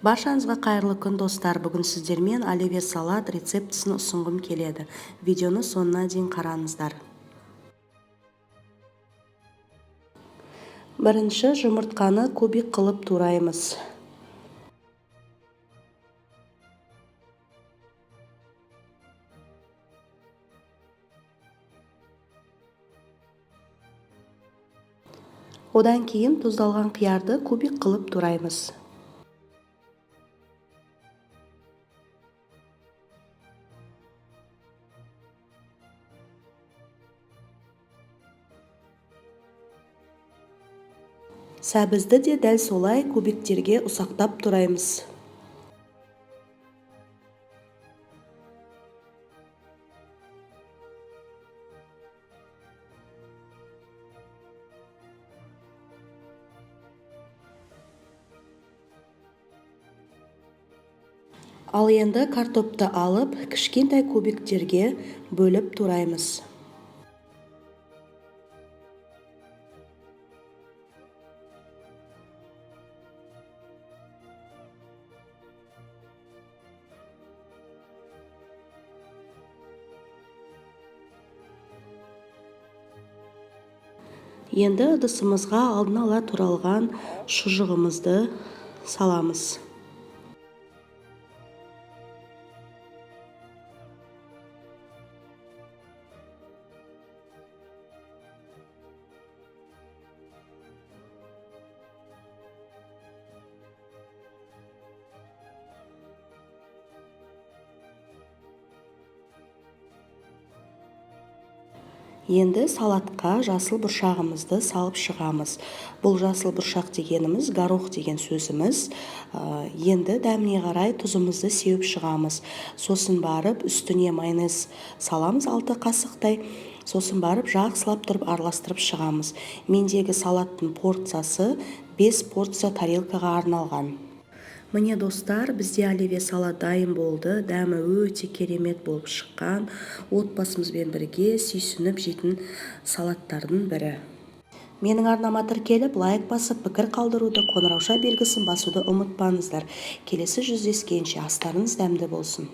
Баршаңызға қайырлы күн, достар! Бүгін сіздермен оливье салат рецептісін ұсынғым келеді. Видеоны соңына дейін қараңыздар. Бірінші жұмыртқаны кубик қылып тураймыз. Одан кейін тұздалған қиярды кубик қылып тураймыз. Сәбізді де дәл солай кубиктерге ұсақтап тураймыз. Ал енді картопты алып, кішкентай кубиктерге бөліп тураймыз. Енді ыдысымызға алдын ала туралған шұжығымызды саламыз. Енді салатқа жасыл бұршағымызды салып шығамыз. Бұл жасыл бұршақ дегеніміз горох деген сөзіміз. Енді дәміне қарай тұзымызды сеуіп шығамыз. Сосын барып үстіне майонез саламыз 6 қасықтай. Сосын барып жақсылап тұрып араластырып шығамыз. Мендегі салаттың порциясы 5 порция тарелкаға арналған. Міне, достар, бізде оливье салат дайын болды. Дәмі өте керемет болып шыққан. Отбасымызбен бірге сүйсініп жейтін салаттардың бірі. Менің арнама тіркеліп, лайк басып, пікір қалдыруды, қоңырауша белгісін басуды ұмытпаңыздар. Келесі жүздескенше, астарыңыз дәмді болсын.